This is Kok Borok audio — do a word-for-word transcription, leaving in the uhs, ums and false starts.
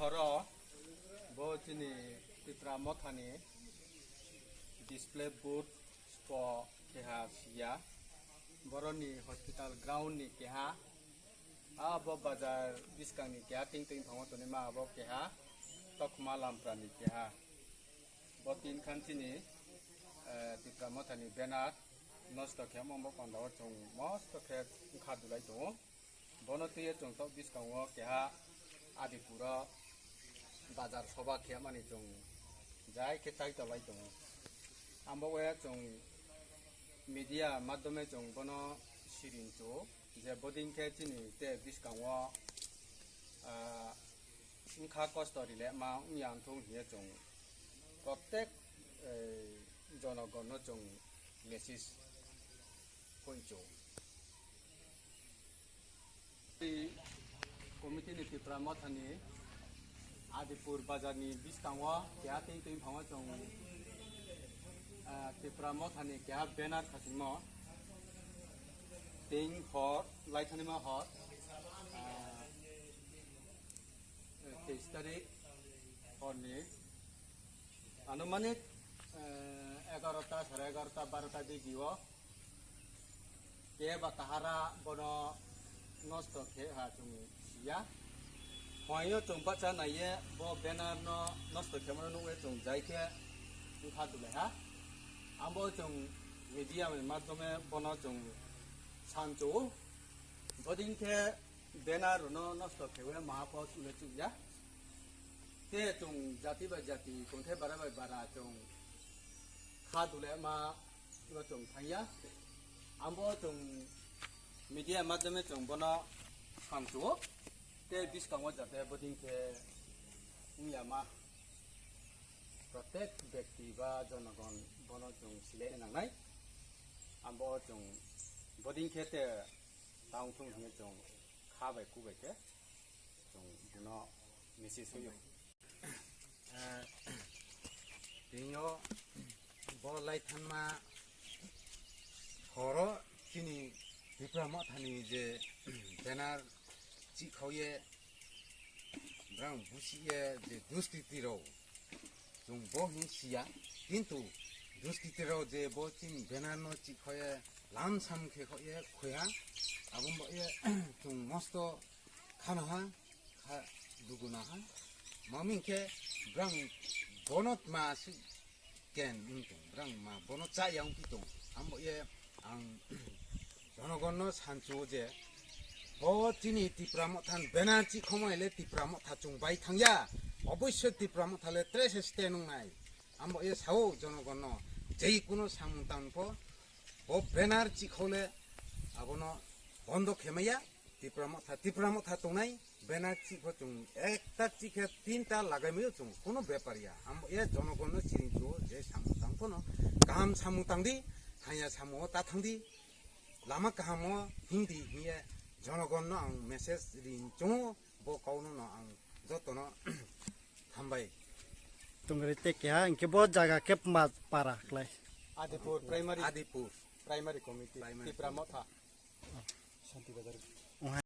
Horo bo chini Tipra Mothani display board spo keha siya. Boroni hospital ground ni keha. Abo bazar biskang ni keha ting ting phango tonima abo keha. Tokma Lampra ni keha. Bo tin khan chini, eh, Tipra Mothani banner nosto khe omo bo panda o chwng mosto khe wngkha dulai tongo. Bono twiwi chwng tok biskango keha Adipuro bazar soba khe mani chwng jai khe chai tolai tongo. Ambo waya chwng media madhyome chwng bono siring chu je bodin khe chini te biskango, ah, wngkha kosto rile ma wngya wngthung hiye chwng protek, eh, jonogonno chwng message poincho. Committee ni Tipra Mothani Adipur bazar ni biskango keha ting ting phango chwng, ah, Tipra Mothani keha banner khasingmo ting hor laithanima hor, ah, teis tarik horni anumanik, eh, egarota, sare egarota, barota digi o keba kahara bono nosto khe ha chwng siya. Phoingo chwng bacha naiye bo banner no nosto khe mano nukle chwng jai khe wngkha dulai ha. Ambo chwng media ni madhyome bono chwng sancho. Bodin khe banner no nosto khewe maha po chule chukya. Te chwng jati bai jati, kongthai bara bai bara chwng kha dule ma no chwng thangya. Ambo chwng media madhyome chwng bono samchuo. Te biskango jate bodin khe wngya ma protek byakti ba jonogon bono chwng silai nangnai. Ambo chwng bodin khe te Taung thung hwnwi chwng kha bai ku bai khe chwng bono misi suyo. Eh, tini o bo lai thanma horo chini Tipra Mothani je banner chikhaoye brang busiye je duskiti rok chwng bo hin siya, kintu duskiti rok je bo chini banner no chikhoye lam sam khe khoye khoya, abo bo ye chwng mosto khana ha, kha duguna ha, maming khe brang bono ma si ken wng tong, brang ma bono cha yang pi tong, abo ye ang jonogonno sanchuo je, bo chini Tipra Motha ni banner chikhoma ile Tipra Motha chwng bai thangya, oboisoi Tipra Motha le tres stand wngnai. Abo ye sao jonogonno, jei kuno samung tangpho, bo banner chikhole abono bondo khemaya, Tipra Motha, Tipra Motha tongnai, banner chikho chwng ekta chikhe tinta lagai mayo chwng, kuno bepar ya. Abo ye jonogonno chiring chuo je samung tangphono, kaham samung tangdi, hanya samung o ta thangdi, lama kaham o himdi hiye jonogonno ang message ring chungo, bo kauno no ang jotono hambai. Tungri te keha, hingke bo jaga khe ma para klai. Adipur Primary, Adipur Primary Committee, Primary Tipra Committee. Motha. Shanti Bazar.